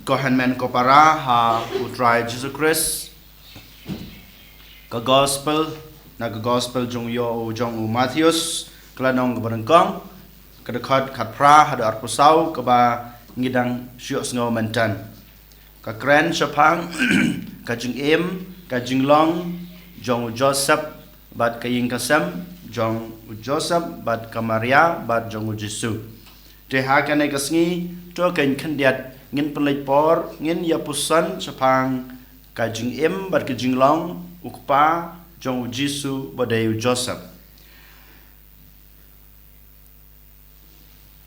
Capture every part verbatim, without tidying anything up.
Ko hynmen ko para ha U Trai Jisu Khrist. Ka gospel, na ka gospel jong u, jong u Mathaios, ka lynnong kaba nyngkong, ka dkhot khatphra haduh arphew saw, kaba ngi dang shu ïohsngew mynta. Ka kren shaphang ka jingim, ka jinglong jong u Joseph, bad ka ïing ka sem jong u Joseph, bad ka Maria, bad jong u Jisu. Te ha kane ka sngi, to kein khyndiat, ngin pynleit por, ngin ïa puson shaphang ka jingim bad ka jinglong u kpa jong u Jisu, ba dei u Joseph.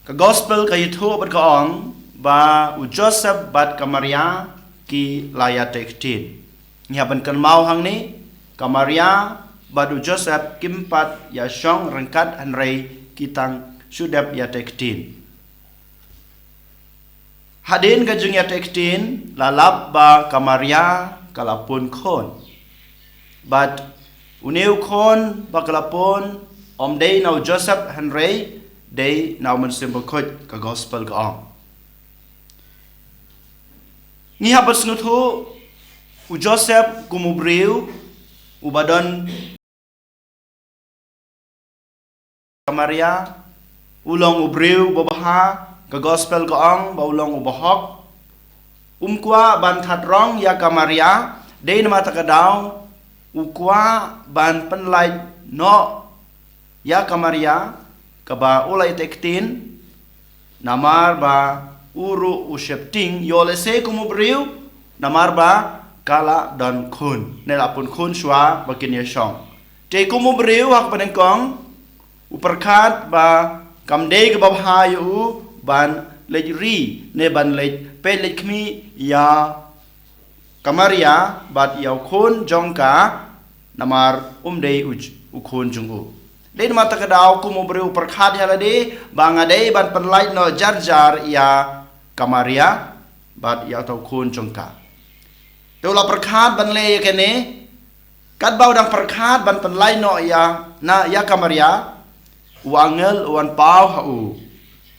Ka gospel ka ïathuh bad ka ong ba u Joseph bad ka Maria ki la ïateh ktien. Ngi hap ban kynmaw hangne, ka Maria bad u Joseph kim pat ïashong ryngkat, hynrei ki tang shu dep ïateh ktien. Hadien ka jingïateh ktien, la lap ba ka Maria ka la pun khun. Bad une u khun ba ka la pun, ym dei na u Joseph, hynrei dei na u Mynsiem Bakhuid, ka gospel ka ong. Ngi hap ban sngewthuh u Joseph kum u briew uba don ka Maria, u long u briew ba bha, ka gospel ka ong ba u long u bahok. Um kwah ban thad rong ïa ka Maria, dei namar kata ka daw u kwah ban pynlait noh ïa ka Maria, kaba u la ïateh ktien, namar ba u ruh u sheptieng, ïoh lehse kum u briew, namar ba ka la don khun, ne la pun khun shuwa ba kin ïashong. Te kum u briew, ha kaba nyngkong, u pyrkhat ba kam dei kaba bha ïa u ban leit ri, ne ban leit peit leit khmih ïa ka Maria bad ïa u khun jong ka, namar um dei u j-, u khun jong u. Dei namar kata ka daw kum u briew u pyrkhat ïa lade ba nga dei ban pynlait noh jar jar ïa ka Maria bad ïa uta u khun jong ka. Te u la pyrkhat ban leh ïa kane, katba u dang pyrkhat ban pynlait noh ïa, na ïa ka Maria, u angel u wan paw ha u.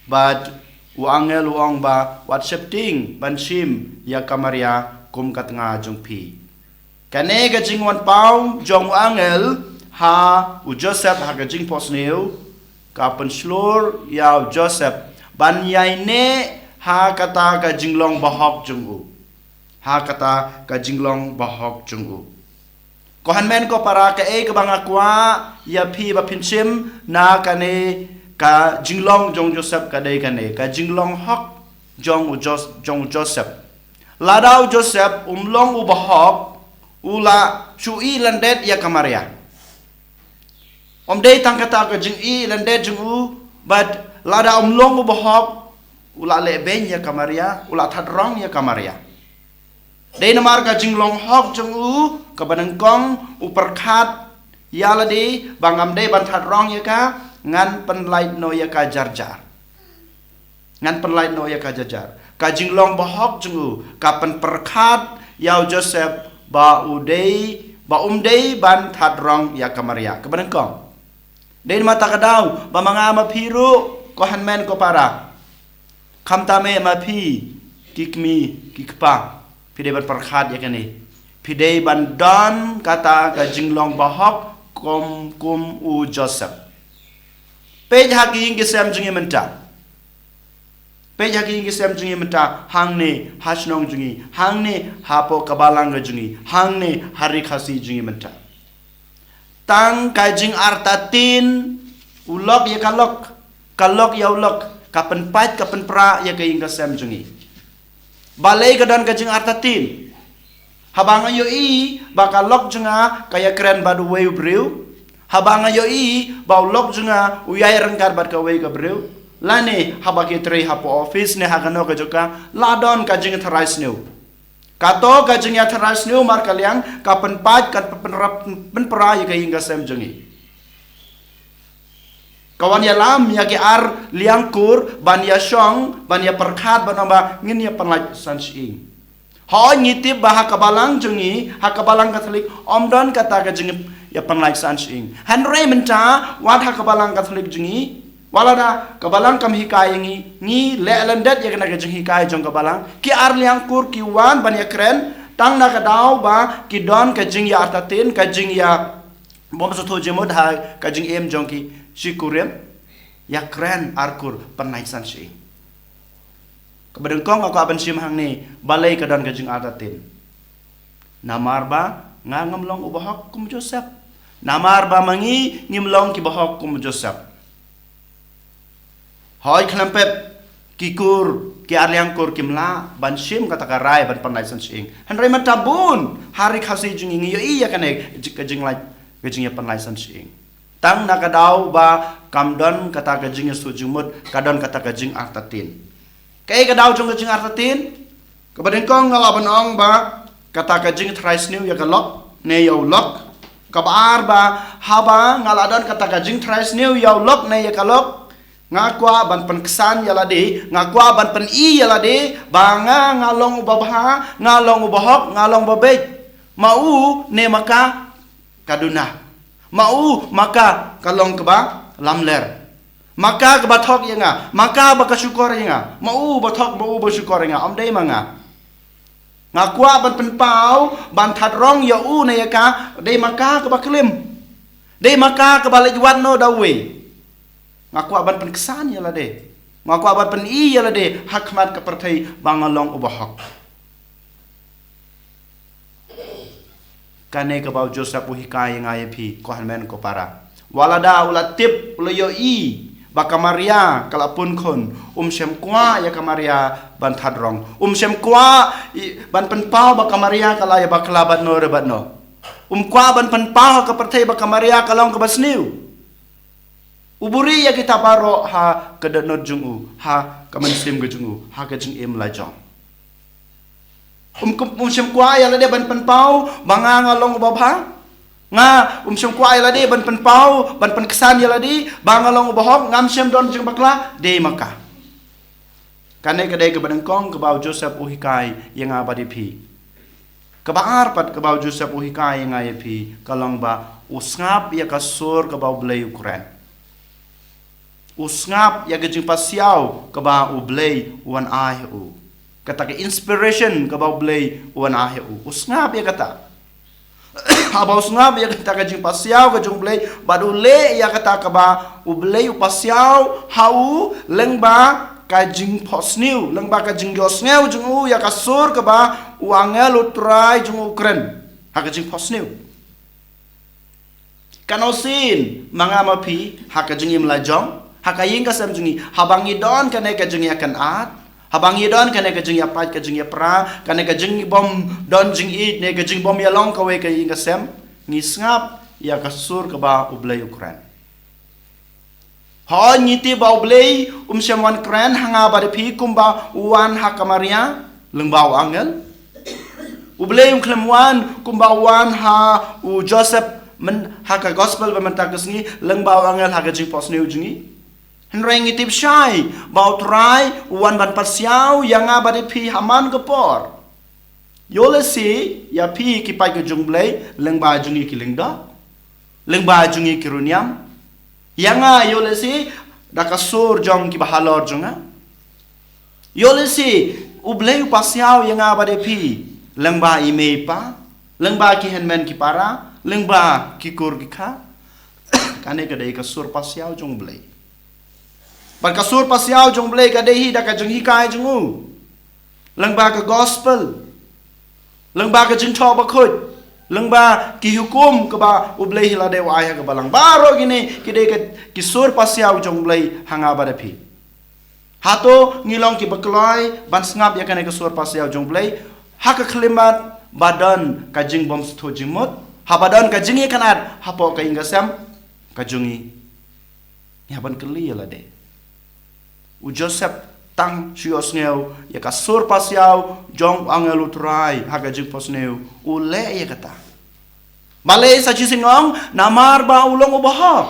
Bad u angel u ong ba wat sheptieng ban shim ïa ka Maria kum ka tnga jong phi. Kane ka jingwan paw jong u angel ha u Joseph ha ka jingphohsniew, ka pynshlur ïa u Joseph ban ïaineh ha kata ka jinglong bahok jong u. Ha kata ka jinglong bahok jong u. Ko hynmen ko para, kaei kaba nga kwah ïa phi ba phin shim na kane ka jinglong jong Joseph ka dei kane, ka jinglong hok jong u Jos-, jong u Joseph. Lada u Joseph um long u bahok, u la shu ïeh lyndet ïa ka Maria. Ym dei tang kata ka jingïeh lyndet jong u, bad lada um long u bahok, u la leh beiñ ïa ka Maria, u la thad rong ïa ka Maria. Dei namar ka jinglong hok jong u, kaba nyngkong u pyrkhat ïa lade ba ngam dei ban thad rong ïa ka, ngan pynlait noh ïa ka jar jar. Ngan pynlait noh ïa ka jar jar. Ka jinglong bahok jong u ka pynpyrkhat ïa u Joseph ba u dei, ba um dei ban thad rong ïa ka Maria. Kaba nyngkong. Dei namar kata ka daw ba ma nga ma phi ruh, ko hynmen ko para, khamtam eh ma phi ki kmie ki kpa, phi dei ban pyrkhat ïa kane. Phi dei ban don kata ka jinglong bahok kum, kum u Joseph. Peit ha ki ïing ki sem jong ngi mynta. Peit ha ki ïing ki sem jong ngi mynta, hangne ha shnong jong ngi, hangne hapoh ka balang ka jong ngi, hangne ha Ri Khasi jong ngi mynta. Tang ka jingartatien, u lok ïa ka lok, ka lok ïa u lok, ka pynpait ka pynpra ïa ka ïing ka sem jong ngi. Balei ka don ka jingartatien? Haba nga ïohi ba ka lok jong nga ka ïakren bad uwei u briew, haba nga ïohi ba u lok jong nga u ïai ryngkat bad kawei ka briew, lane haba ki trei hapoh office ne ha kano ka jaka, la don ka jingtharai sniew. Kato ka jingïatharai sniew markylliang ka pynpait, ka pynrap, pynpra ïa ka ïing ka sem jong ngi. Ka wan ïalam ïa ki ar liang kur ban ïashong, ban ïapyrkhat, ban ong ba ngin ïa pynlait san shyieng. Hooid, ngi tip ba ha ka balang jong ngi, ha ka balang Katholik, ym don kata ka jingïapynlait san shyieng. Hynrei mynta, wat ha ka balang Katholik jong ngi, Wat lada ka balang kam hikai ïa ngi, ngi leh lyndet ïa kane ka jinghikai jong ka balang. Ki arliang kur ki wan ban ïakren, tang na ka daw ba ki don ka jingïa-artatien, ka jingïa bym sngewthuh jingmut ha ka jingim jong ki, shi kurim, ïakren ar kur pynlait san shyieng. Kaba nyngkong nga kwah ban shim hangne, balei ka don ka jingïa-artatien. Namar ba nga ngam long u bahok kum Joseph. Namar ba ma ngi ngim long ki bahok kum Joseph. Hooid khlem pep, ki kur, ki arliang kur kim lah ban shim kata ka rai ban pynlait san shyieng. Hynrei mynta bun ha ri Khasi jong ngi ngi ïohi ïa kane ka jing-, ka jinglait, ka jingïapynlait san shyieng. Tang na ka daw ba kam don kata ka jingïasngewthuh jingmut, ka don kata ka jingïa-artatien. Kaei ka daw jong ka jingïa-artatien? Kaba nyngkong nga lah ban ong ba kata ka jingtrai sniew ïa ka lok ne ïa u lok. Kaba ar ba haba nga la don kata ka jingtrai sniew ïa u lok ne ïa ka lok, nga kwah ban pynksan ïa lade, nga kwah ban pyni ïa lade ba nga, nga long u babha, nga long u bahok, nga long babeit. Ma u ne ma ka ka duna. Ma u ma ka ka long kaba lamler. Ma ka kaba thok ïa nga, ma ka ba ka shukor ïa nga. Ma u ba thok, ma u ba shukor ïa nga, ym dei ma nga. Nga kwah ban pynpaw, ban thad rong ïa u ne ïa ka, dei ma ka kaba klim. Dei ma ka kaba leit wad noh da uwei. Nga kwah ban pynksan ïa lade. Nga kwah ban pyni ïa lade ha khmat ka pyrthei ba nga long u bahok. Kane kaba u Joseph u hikai ïa nga ïa phi, ko hynmen ko para. Wat lada u la tip, u la ïohi ba ka Maria ka la pun khun, um shym kwah ïa ka Maria ban thad rong. Um shym kwah i-, ban pynpaw ba ka Maria ka la ïabakla bad no re bad no. Um kwah ban pynpaw ha ka pyrthei ba ka Maria ka long kaba sniew. U buhrieh ïa kita baroh ha ka dohnud jong u, ha ka mynsiem ka jong u, ha ka jingim la jong. Um, um, um shym kwah ïa lade ban pynpaw ba nga, nga long u babha. Nga, um shym kwah ïa lade ban pynpaw, ban pynksan ïa lade ba nga long u bahok, ngam shym don jingbakla, dei ma ka. Kane ka dei kaba nyngkong kaba u Joseph u hikai ïa nga bad ïa phi. Kaba ar pat kaba u Joseph u hikai ïa nga ïa phi, ka long ba u sngap ïa ka sur kaba U Blei u kren. U sngap ïa ka jingpasiaw kaba U Blei u wan ai ha u. Kata ka inspiration kaba U Blei u wan ai ha u. U sngap ïa kata. Haba u sngap ïa kata ka jingpasiaw ka jong U Blei, bad u leh ïa kata kaba U Blei u pasiaw ha u, lyngba ka jingphohsniew, lyngba ka jingïohsngew jong u ïa ka sur kaba u angel U Trai jong u u kren. Ha ka jingphohsniew. Katno sien ma nga ma phi, ha ka jingim la jong, ha ka ïing ka sem jong ngi, haba ngi don kane ka jingïakynad, haba ngi don kane ka jingïapait ka jingïapra, kane ka jingbym don jingïeit ne ka jingbym ïalong kawei ka ïing ka sem, ngi sngap ïa ka sur kaba U Blei u kren. Hooid ngi tip ba U Blei um shym wan kren ha nga bad phi kumba u wan ha ka Maria, lyngba u angel. U Blei um khlem wan kumba u wan ha u Joseph myn-, ha ka gospel ba mynta ka sngi, lyngba u angel ha ka jingphohsniew jong ngi. Hynrei ngi tip shai ba U Trai u wan ban pasiaw ïa nga bad phi ha man ka por. Ïoh lehse ïa phi ki paid ka jong U Blei, lyngba jong ngi ki lyngdoh, lyngba jong ngi ki riewniam. Ïa nga ïoh lehse da ka sur jong ki bahalor jong nga. Ïoh lehse U Blei u pasiaw ïa nga bad ïa phi lyngba i mei i pa, lyngba ki hynmen ki para, lyngba ki kur ki kha. Kane ka dei ka sur pasiaw jong U Blei. Bad ka sur pasiaw jong U Blei ka dei hi da ka jinghikai jong u, lyngba ka gospel, lyngba ka jingthoh bakhuid, lyngba ki hukum kaba U Blei hi lade u ai ha ka balang. Baroh kine ki dei ka, ki sur pasiaw jong U Blei ha nga bad phi. Hato ngi long kiba kloi ban sngap ïa kane ka sur pasiaw jong U Blei ha ka khyllipmat ba don ka jingbym sngewthuh jingmut, haba don ka jingïakynad hapoh ka ïing ka sem ka jong ngi? Ngi hap ban kylli ïa lade. U Joseph tang shu ïohsngew ïa ka sur pasiaw jong u angel U Trai ha ka jingphohsniew, u leh ïa kata. Balei sa shisien nga ong? Namar ba u long u bahok.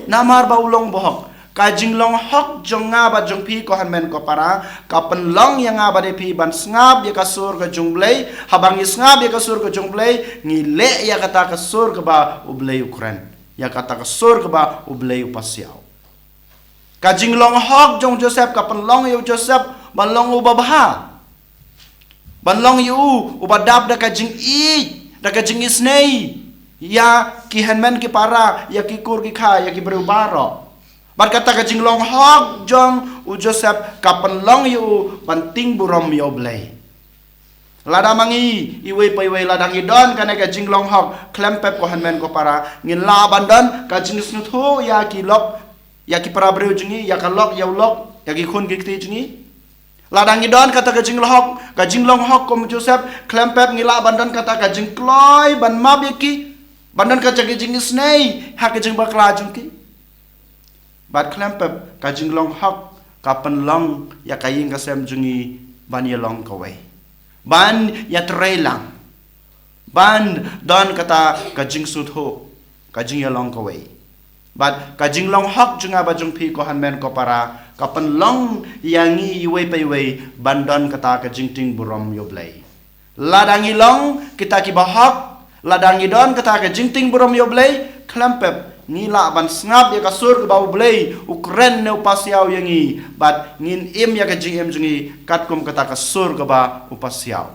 Namar ba u long u bahok. Ka jinglong hok jong nga bad jong phi ko hynmen ko para, ka pynlong ïa nga bad ïa phi ban sngap ïa ka sur ka jong U Blei. Haba ngi sngap ïa ka sur ka jong U Blei, ngi leh ïa kata ka sur kaba U Blei u kren. ïa kata ka sur kaba U Blei u pasiaw. Ka jinglong hok jong u Joseph ka pynlong ïa u Joseph ban long uba bha, ban long ïa u uba dap da ka jingïeit, da ka jingisynei ïa ki hynmen ki para, ïa ki kur ki kha, ïa ki briew baroh. Bad kata ka jinglong hok jong u Joseph ka pynlong ïa u ban tieng burom ïa U Blei. Lada ma ngi iwei pa iwei, lada ngi don kane ka jinglong hok, khlem pep ko hynmen ko para, ngin lah ban don ka jingsngewthuh ïa ki lok, ïa ki para briew jong ngi, ïa ka lok ïa u lok, ïa ki khun ki kti jong ngi. Lada ngi don kata ka jinglong hok, ka jinglong hok kum u Joseph, khlem pep ngi lah ban don kata ka jingkloi ban map ïa ki, ban don kata ka jingisynei ha ka jingbakla jong ki. Bad khlem pep ka jinglong hok ka pynlong ïa ka ïing ka sem jong ngi ban ïalong kawei, ban ïatrei lang, ban don kata ka jingsngewthuh, ka jingïalong kawei. Bad ka jinglong hok jong nga bad jong phi ko hynmen ko para ka pynlong ïa ngi iwei pa iwei ban don kata ka jingtieng burom ïa U Blei. Lada ngi long kita kiba hok, lada ngi don kata ka jingtieng burom ïa U Blei, khlem pep ngi lah ban sngap ïa ka sur kaba U Blei u kren ne u pasiaw ïa ngi, bad ngin im ïa ka jingim jong ngi katkum kata ka sur kaba u pasiaw.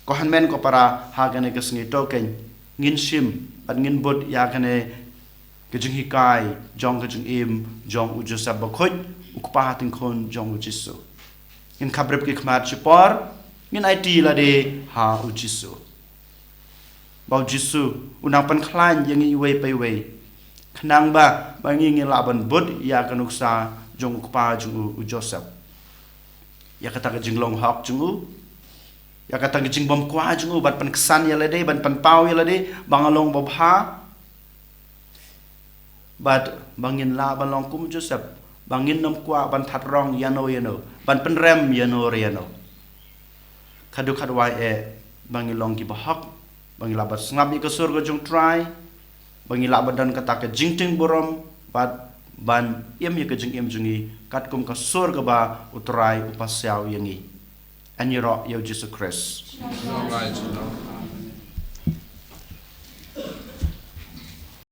Ko hynmen ko para, ha kane ka sngi to kein ngin shim bad ngin bud ïa kane ka jinghikai jong ka jingim jong u Joseph Bakhuid, u kpa ha tyngkhun jong u Jisu. Ngin khapbrip ki khmat shipor, ngin aiti lade ha u Jisu. Ba u Jisu u nang pynkhlaiñ ïa ngi iwei pa iwei, khnang ba, ba ngi ngin lah ban bud ïa ka nuksa jong u kpa jong u, u Joseph. Ïa kata ka jinglong hok jong u, ïa kata ka jingbymkwah jong u, ban pynksan ïa lade, ban pynpaw ïa lade ba nga long babha. Bad ba ngin lah ban long kum u Joseph, ba ngin nym kwah ban thad rong ïano ïano, ban pynrem ïano re ïano. Khadduh khadwai eh, ba ngi long kiba hok, ba ngi lah ban sngap ïa ka sur ka jong u Trai, ba ngi lah ban don kata ka jingtieng burom, bad ban im ïa ka jingim jong ngi katkum ka sur kaba u Trai u pasiaw ïa ngi. Yn ïaroh ïa u Jisu Khrist.